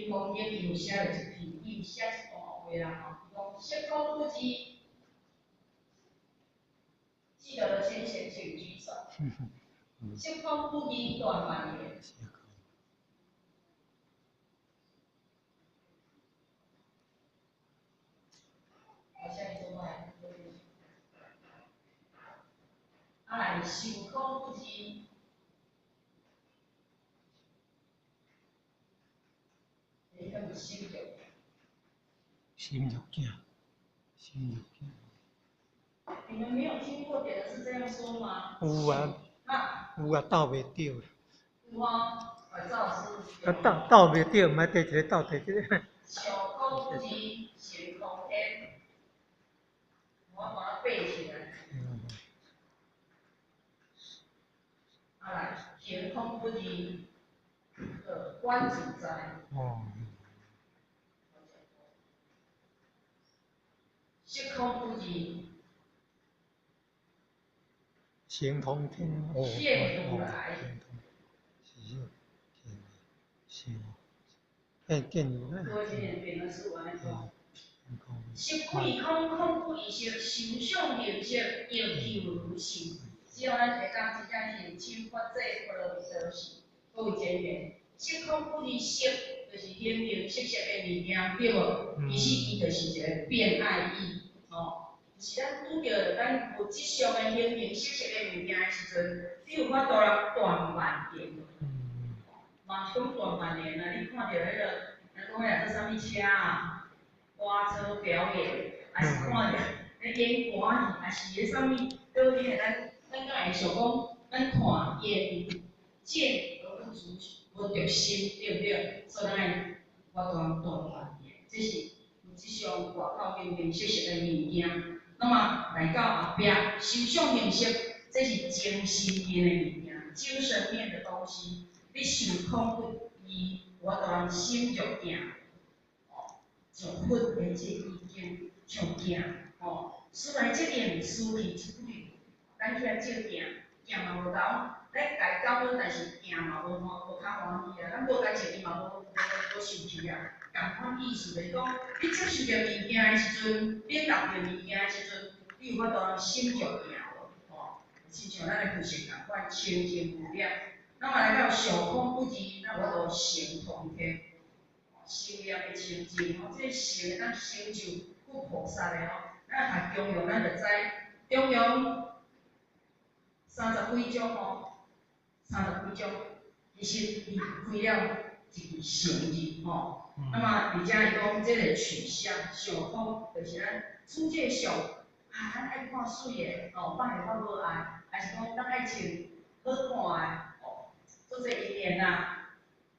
金剛經》伊有寫著一篇，伊有寫一段話啦吼，伊講色空不二，記得的淺顯請舉手。色空不二斷萬緣。好，下一個來。啊來，受空不二。你敢有心欲？心欲鏡，心欲鏡。你們沒有聽過別人是這樣說嗎？有啊，有啊，鬥袂著。有啊，趙老師。啊，鬥鬥袂著，毋愛綴一个鬥綴一个。受空不二，成空天。我把它背起來。啊來，行空不二，觀自在。哦。色空不二。行通天，哦，現如來。行通，是，見見如來。各位今天變的是我來講。色不異空，空不異色，受想行識，應如如是。只要咱會當真正認清法界波羅蜜多時，各位結緣。色空不二色，就是形形色色的物件，對無？其實伊就是一個變愛意，吼。就是咱拄著咱物質上的形形色色的物件的時陣，你有法度來斷萬緣。嘛是講斷萬緣啊！你看著彼個，咱講彼個做啥物車啊？花車表演，還是看著咧演歌戲，還是咧啥物？倒邊的咱，咱敢會想講，咱看眼見而不足，無著心，對毋對？所以咱會法度斷萬緣，這是物質上外口形形色色的物件。那麼來到後壁，受想行識，這是精神面的物件，精神面的東西。你受空不二，有法度人心就鏡，哦，像佛的這意境，像鏡，哦，思來這念思去這句，咱去遐照鏡，鏡嘛無沓，咱家感恩，但是鏡嘛無歡，無較歡喜啊，咱無共照伊嘛無無受氣啊。仝款意思就是講，你接受著物件的時陣，你沓著物件的時陣，你有法度心就鏡無，吼，親像咱的佛性仝款，清淨無染。那麼來到受空不二，咱有法度成通天，心念的清淨吼，這個成會當成就佛菩薩的吼。咱學中庸，咱就知中庸三十幾章吼，三十幾章，其實伊開了一個成字吼。那麼佇遮伊講這個取向，受空就是咱處這相，啊，咱愛看媠的，吼，歹的我無愛，還是講咱愛穿好看的，吼，做這一年啦，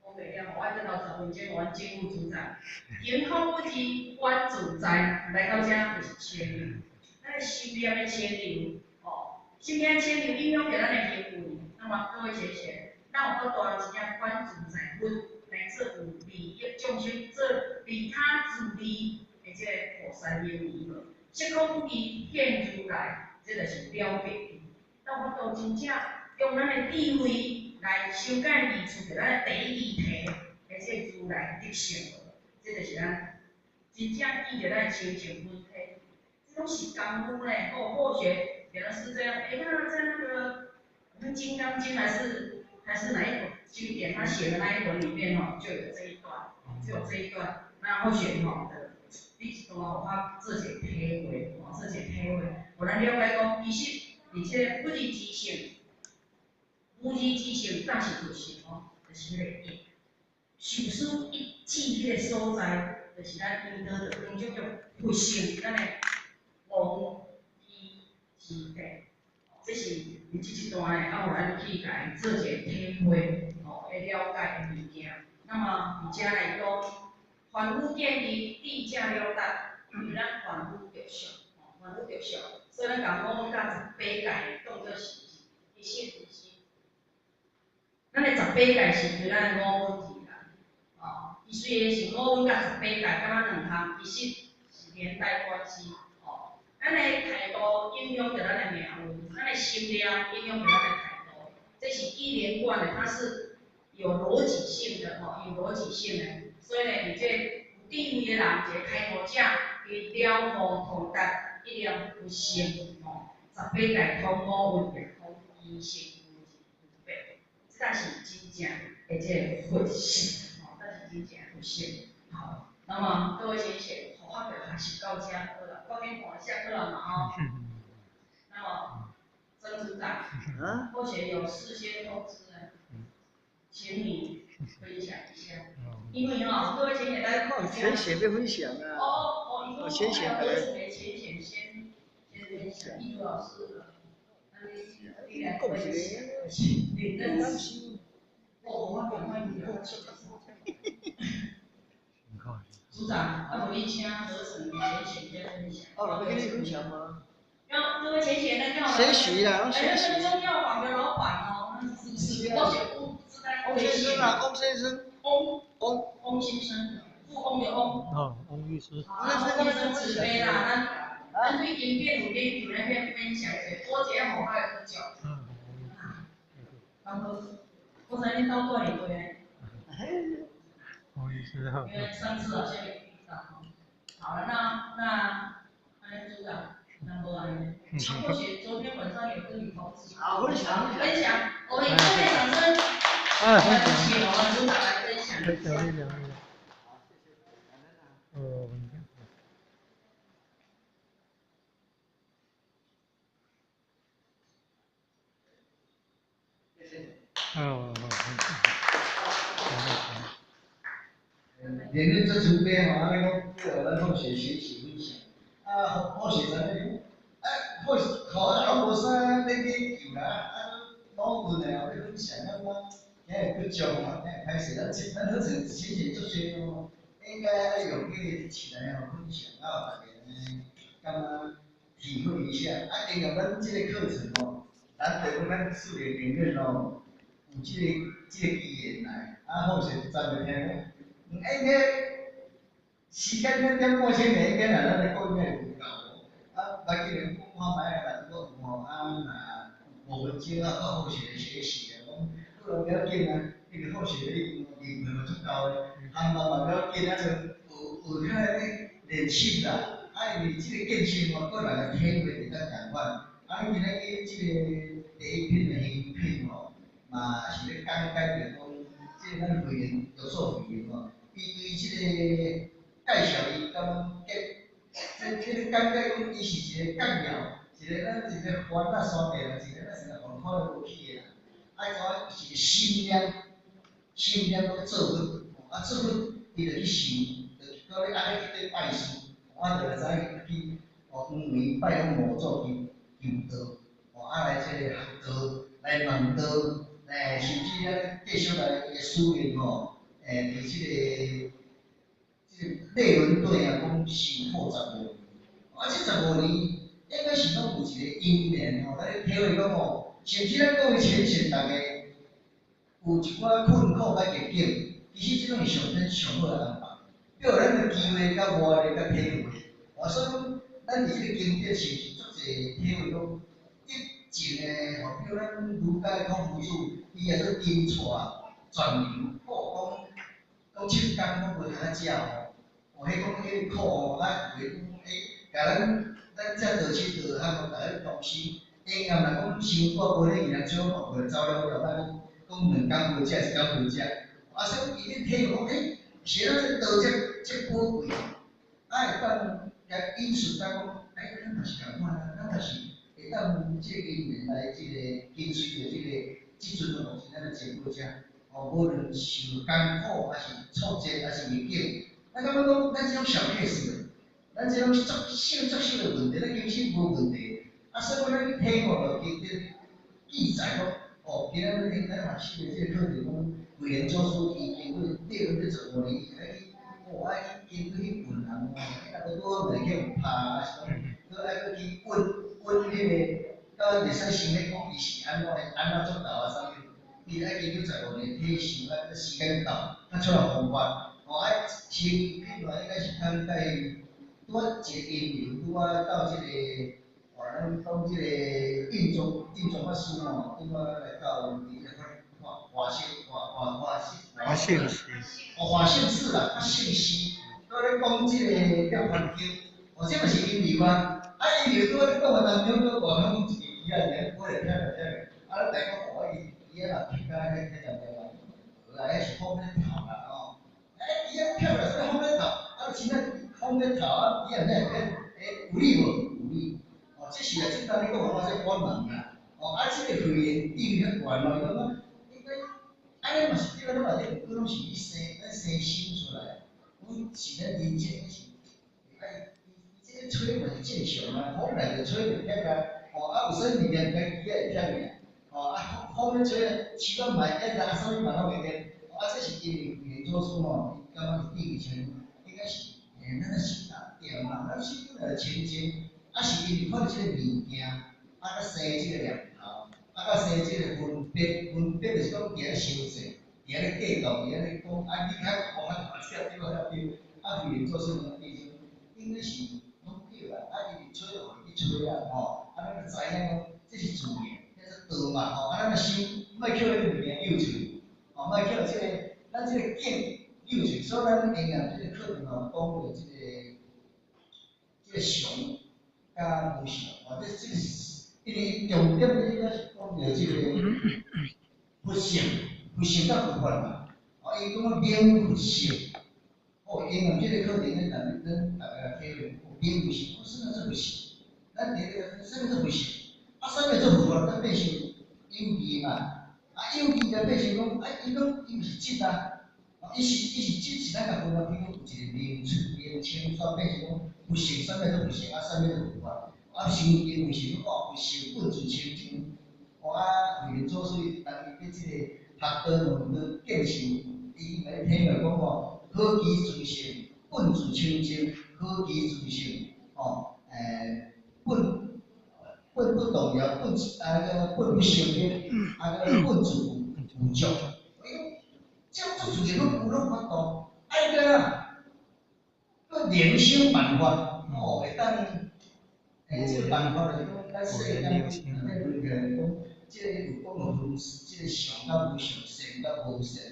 講袂了，我愛等到10分鐘，予阮政府主宰。行空不二，觀自在，來到遮就是清流，咱的心念的清流，吼，心念清流影響著咱的行為。那麼各位淺顯，咱有法度真正觀自在佛來做有利益眾生、做利他自利的這個菩薩行為無？色空不二現如來，這就是了別。咱有法度真正用咱的智慧來修改二出著咱的第一義諦的這個如來德性，這就是咱真正見著咱的清淨本體。這攏是功夫呢，哦，後學原來是這樣。欸，那在那個《金剛經》還是哪一本經典？他寫的那一本裡面吼，就有這一段，就有這一段。那後學吼的，你一段有法做一個體會，吼，做一個體會，予咱了解講，其實佇這個不二之性，無二之性，才是佛性哦，就是彼個一。受思一智彼個所在，就是咱引導著當中叫佛性，咱的無依之地。這是佇這一段的，啊，予咱去共伊做一個體會，吼，會了解的物件。那麼佇遮來講，凡夫見義，智者了達，因為咱凡夫著相，吼，凡夫著相，所以咱共五蘊佮十八界當做是，其實毋是。咱的十八界是對咱的五蘊去啦，吼，伊雖然是五蘊佮十八界，敢若兩項，其實是連帶關係，吼。咱的態度影響著咱的命運，咱的心念影響著咱的態度，這是一連貫的，它是有邏輯性的，吼，有邏輯性的。所以呢，佇這個有智慧的人，一個開悟者，伊了悟通達，一念佛性，吼，十八界通五蘊，通一性無別，這才是真正的這個佛性，吼，才是真正的佛性。好，那麼各位淺顯，佛法就學習到這好啦，8點半下課了嘛，吼。那麼曾組長，目前有事先通知呢，請你分享一下，因為吼，各位淺顯來看。淺顯要分享啊。哦哦，淺顯來。淺顯先分享，易如老師，你來分享，你認識。哦，我趕快你。組長，啊，無你請何成淺顯先分享。哦，我跟你分享嗎？讓各位淺顯，咱叫。學習啦，學習。哎，那個中藥房的老闆哦，是不是？我是不知道。翁先生啊，翁先生。翁翁翁先生，富翁的翁。哦，翁律師。好，翁先生慈悲啦，咱對經典有研究，咱先分享一下，多一個佛法的比較。嗯。然後，我昨天到過你過來。翁律師好。因為上次好像有遇到。好了，那組長。那無啊，或許昨天晚上有跟你通知。好，分享分享，我們熱烈掌聲。哎，我們請我們組長來分享一下。分享分享。哦，分享。哦，連恁做慈悲吼，按呢講，叫咱放學學習分享。啊，好學生咧，啊，好，考啊，攏無啥咧研究啦，啊，老問的後咧分享，感覺今日不足吼，今日歹勢，咱好像淺顯足濟哦，應該愛用彼個起來吼分享，啊，大家呢感覺體會一下。啊，另外咱這個課程吼，難得講咱四年靈院哦，有這個機緣來，啊，好勢昨日聽講，應該。時間2點半鐘應該若咱來講應該有夠。啊，來今日講看覓啊，若講有吼，啊若5分鐘啊，較好勢學習啊，講好啦，不要緊啊，因為好勢你年份嘛足夠的，含嘛嘛不要緊啊，就學學較咧練習啦。啊，因為這個見性吼，個人的體會會當仝款。啊，今仔日這個第一品的行品吼，嘛是咧講解著講，這個咱慧能有所慧能吼，伊對這個。介紹伊，感覺這個感覺講，伊是一個干蟯，一個咱一個番仔山地啦，一個咱成日看咧無起的啦。啊，怎是心念，心念欲做佛，啊做佛，伊就去想，就講咧按呢去拜師，我就來知影去哦，黃梅拜訪五祖去求道，哦啊來這個學道，來問道，甚至咧繼續來伊的使命吼，佇這個。內輪對啊，講受苦十五年，啊，這十五年應該是講有一個因緣吼，來體會講吼，甚至咱各位淺顯逐家有一寡困苦佮逆境，其實這攏是上天上好的安排，予咱有機會佮磨練佮體會。啊，所以講，咱佇這個經典是毋是足濟體會講，一前的吼，比如咱儒家的孔夫子，伊也做真傳傳流，哦，講講七工攏無通食吼。哦，彼講彼個苦吼，啊，有的講欸，共咱這道親道行，逐个同時，應驗若講傷久無咧，伊若少看過走了了，莫講講2工無食，一工無食。啊，所以伊咧體會講，欸，是咱這道這這寶貴，啊，會當共引述當講，欸，咱嘛是仝款啊，咱嘛是會當這個因緣來這個跟隨著這個這陣哦，是咱的前輩者，哦，無論受艱苦還是挫折還是逆境。咱感覺講，咱這種小 case，咱這種足小足小的問題，咱其實無問題。啊，所以講咱去體悟落經典記載講，哦，今仔日咱學習的這個課程講，慧能祖師伊經過內輪這15年，伊愛去，哦，愛去經過去問人哦，若無拄好袂去予拍，還是講，閣愛閣去問問彼個，到咱袂使想咧講伊是按怎按怎做到啊啥物？伊愛經過十五年體受，啊，時間到，才出來方法。哦，愛先品來應該是講解拄仔一個因緣，拄仔到這個，哦，咱講這個印宗法師吼，拄仔來到佇這個華華華華華華姓是。華哦，法性寺啦，法性寺，搁咧讲这个涅槃经，哦，这嘛是因由啊。啊，因由拄仔咧讲的当中，阁外口讲一支枝仔，尔我来听来听来，啊，咱大家讲哦，伊枝仔若撇甲迄迄条条啦，无啦，彼是风咧头啦吼。欸，枝仔撇落啥物风咧头？啊，真正风咧头啊，枝仔会撇，欸，有理无？有理。哦，这是啊，这当咧讲我这我问啦。哦，啊，这个慧缘定遐悬哦，伊感觉应该，按呢嘛是对，咱内底毋过拢是去生，咱生心出来，阮是咱人种是，啊，伊这个吹嘛是正常啊，风来就吹就撇啊，哦，啊有啥物件，家己会撇尔，哦，啊风咧吹，树仔嘛会烟啊，啥物嘛拢会烟，啊，这是因为慧能祖师吼，伊感觉是定清，应该是，欸，咱的心啊定啦，咱心本来就清净，啊是因为看著这个物件，啊，阁生这个念头。啊，阁生这个分别，分别就是讲伫咧相济，伫咧计较，伫咧讲，啊，你较我较大只，对我较对，啊，慧能祖师讲对，应该是拢对啦，啊，伊是吹就予伊去吹啊，吼，啊，咱就知影讲，这是自然，这是道嘛，吼，啊，咱的心莫去彼个物件扭曲，吼，莫去这个，咱这个境扭曲，所以咱营养这个课程吼，讲著这个，这个常佮无常，吼，这这是。因为重点应该是讲著这个佛性，佛性佮佛法嘛。哦，伊讲明佛性，哦，因为这个课程咱咱大家来体会，明佛性，讲啥物做佛性？咱伫个啥物做佛性？啊，啥物做佛法？咱变成有义嘛。啊，有义就变成讲，啊，伊讲伊毋是执啊，哦，伊是伊是执是咱共分啊，比如讲有一个名称名称，煞变成讲佛性，啥物做佛性？啊，啥物做佛法？啊，修行有时哦，有修本自清净，哦啊，慧能祖师当伊伫这个学道问道见性，伊来体会讲吼，何其自性，本自清净，何其自性，哦，欸，本本不动摇，本啊个本不生灭，啊个本自具足。哎呦，这做自然拢有拢法度，爱个啊，阁灵修万法，哦，会当。欸，这个办法就是讲，咱世间咱论起来讲，这个有讲到分，这个常佮无常，善佮无善。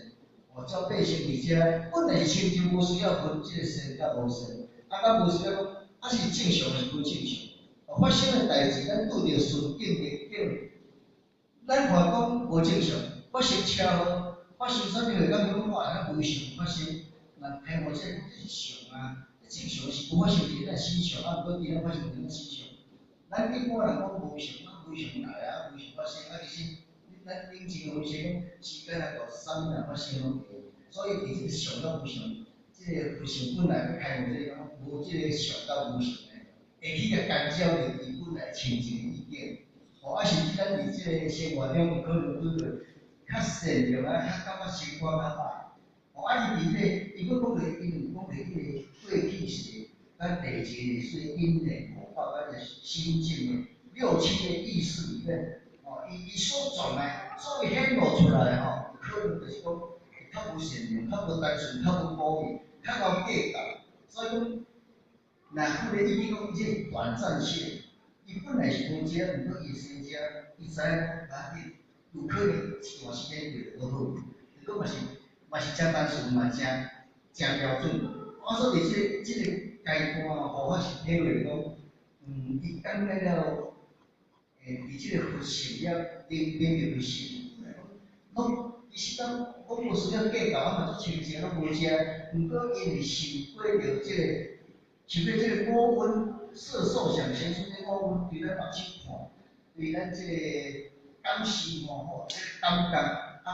哦，照百姓伫遮，本来是清净，无需要分这个善佮无善，啊，佮无需要讲，啊是正常是无正常。哦，发生的代志，咱拄著顺境逆境，咱看讲无正常，发生车祸，发生啥物货，感觉讲哇，遐无常发生，那开悟这个这是常啊，正常是无发生伫咱身上，啊，毋过伫咱发生伫咱身上。咱一般人讲无常，啊无常来啊，无常发生，啊其实咱冷静分析讲，时间来到，啥物人发生拢会。所以伫这个常佮无常，这个佛性本来欲开悟这个讲，无这个常佮无常的，会去共干扰著伊本来清净的意境。哦，啊甚至咱伫这个生活中有可能拄著较善良啊，较感觉生活较歹。哦，啊伊伫这个，伊阁讲著，因为讲著彼个过去世，咱第一个是因缘果报，咱个心境的六七个意识里面，哦，伊伊所转的，所谓显露出来的吼，可能就是讲较无善良，较无单纯，较无古意，较𠢕计较。所以讲，若富咧已经讲这个短暂性，伊本来是无遮，毋过伊生遮，伊知影讲啊，有可能一段时间过就好，伊讲嘛是嘛是诚单纯，嘛诚诚标准。我说伫这个这个阶段吼，我是体会讲，伊感觉了，欸，伫这个佛性了，顶顶着佛性，拢其实讲，我无需要计较，我嘛足清净，拢无遮。毋过因为受过著这个，受过这个五蕴色受想行识这五蕴，对咱目睭看，对咱这个感受吼吼，这个感觉，啊，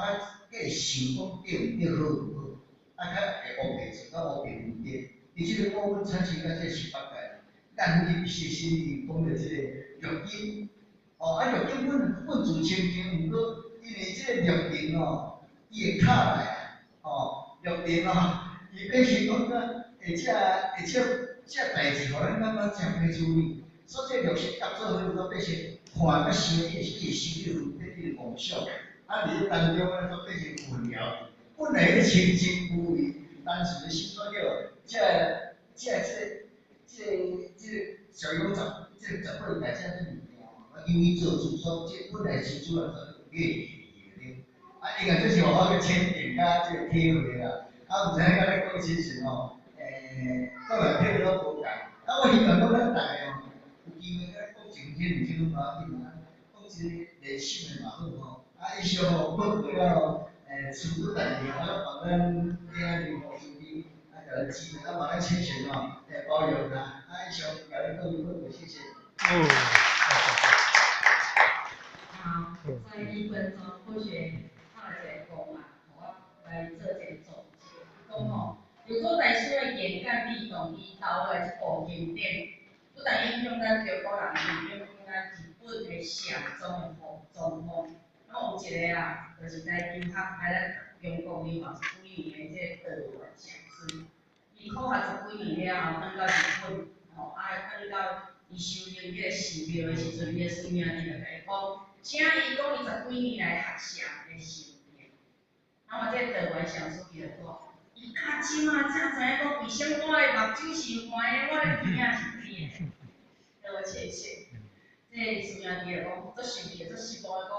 较会想讲对毋对好毋好，啊，较会乌白做，较乌白分别。伫这个五蕴产生到这个十八界，咱入是心里讲著这个六根，哦，啊六根本本自清净，毋过因为这个六尘吼，伊会卡来啊，哦，六尘吼，伊变成讲啊，会这会这这代志，予咱感觉诚歹处理，所以这六识合做伙，就变成看佮想，伊会伊会心里分别，伊会妄想，啊，伫咧当中咧，就变成混淆。本来彼清净无为，单纯的心所叫这这这这这个小讲十这十八界这物件，我由伊做主，所以这本来是主要做越去对。啊，应该这是我个浅见佮这个体会啦。啊，毋知影佮咱讲亲像吼，讲来听拢无共。啊，我希望讲咱逐个吼，有机会佮咱讲一分天，两分无要紧啊，讲一个练手的嘛好吼。啊，以上吼报告了吼，处不代志，啊，望咱今仔日吼慈悲，啊，共咱指导，啊，望咱亲像吼，包容啦。啊，以上共咱讲报告，谢谢。哦。好，在1分钟，科学拍了一个讲啊，予我来做一个总结。讲吼，六祖大师的言简意赅，伊留落来这部经典，不但影响咱中国人，影响咱日本的禅宗的宗风。那有一个啊，就是来留学来咱中国留学十几年的这个道元禅师，伊苦学十几年了后，转到日本，吼，啊，转到伊修行彼个寺庙的时阵，伊的师兄弟就共伊讲，请伊讲伊十几年来学禅的心得。那么这道元禅师伊就讲，伊到这马才知影讲，为啥物我的目睭是黄的，我的鼻仔是扁的。道元谢谢。这个师兄弟就讲，足生气，足失望的讲，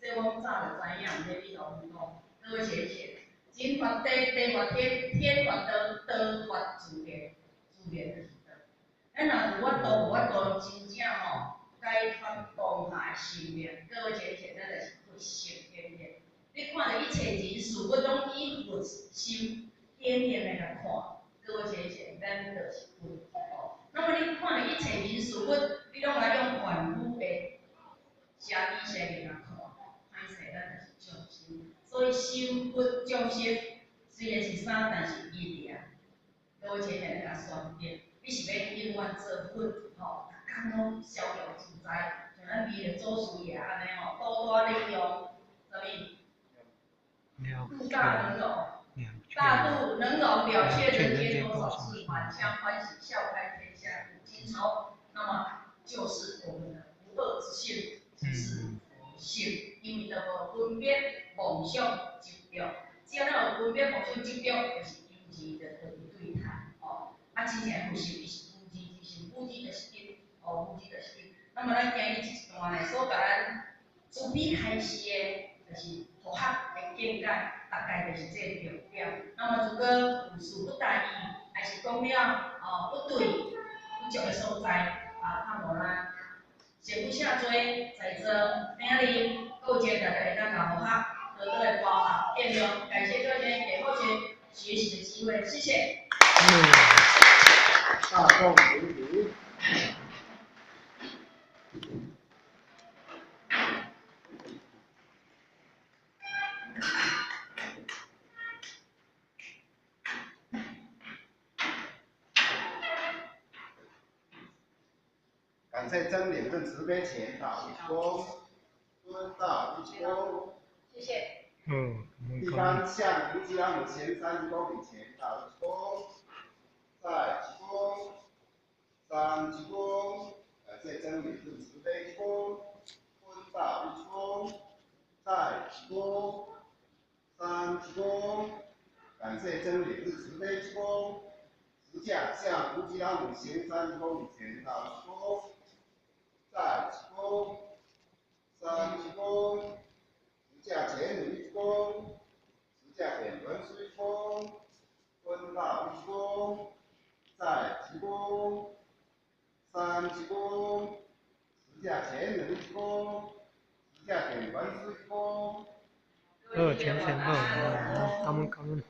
这我早就知影，毋免你同阮讲。各位谢谢。人法地，地法天，天法道，道法自然，自然就是道。咱若有法度，无法度真正吼解脱当下的生命，各位谢谢，咱就是佛性显现。你看著一切人事物，拢以佛心显现来共看，各位谢谢，咱就是佛哦。那么你看著一切人事物，你拢来用凡夫的邪知邪见来看，歹势，咱就是众生。所以心佛众生虽然是三，但是一尔。各位谢谢，你共选择，你是欲永远做佛吼，逐工拢逍遥自在，像咱弥勒祖师爷按呢吼，肚大能容，啥物？肚大能容，大肚能容了却人间多少事，满腔欢喜笑开天下无尽愁。那么就是我们的不二之性，就是佛性，因为都无分别妄想执著，只要咱有分别妄想执著，就是因二就对对谈哦。啊，真正佛性伊是无二之性，无二就是一，哦，无二就是一。那么咱今日这一段呢，所共咱慈悲开示的，就是佛学的见解，大概就是这个重点。那么如果有事不达意，还是讲了哦不对、不足的所在，啊，盼望咱先不下多在座顶日，阁有一个大家会当共佛学多多的包涵应用。感谢各位给后学学习的机会，谢谢。大众点评。感谢真理跟慈悲前导一躬，尊道一躬。谢谢。第三向吴吉拉姆前三一躬比前导一躬，再一躬，三一躬。感谢真理跟慈悲一躬，尊道一躬，再一躬，三一躬。感谢真理跟慈悲一躬，十架向吴吉拉姆前三一躬比前导一躬。再一躬，三一躬，十架前轮一躬，十架点轮一躬，分道一躬，再一躬，三一躬，十架前轮一躬，十架点轮一躬。好，前前好，感恩感恩。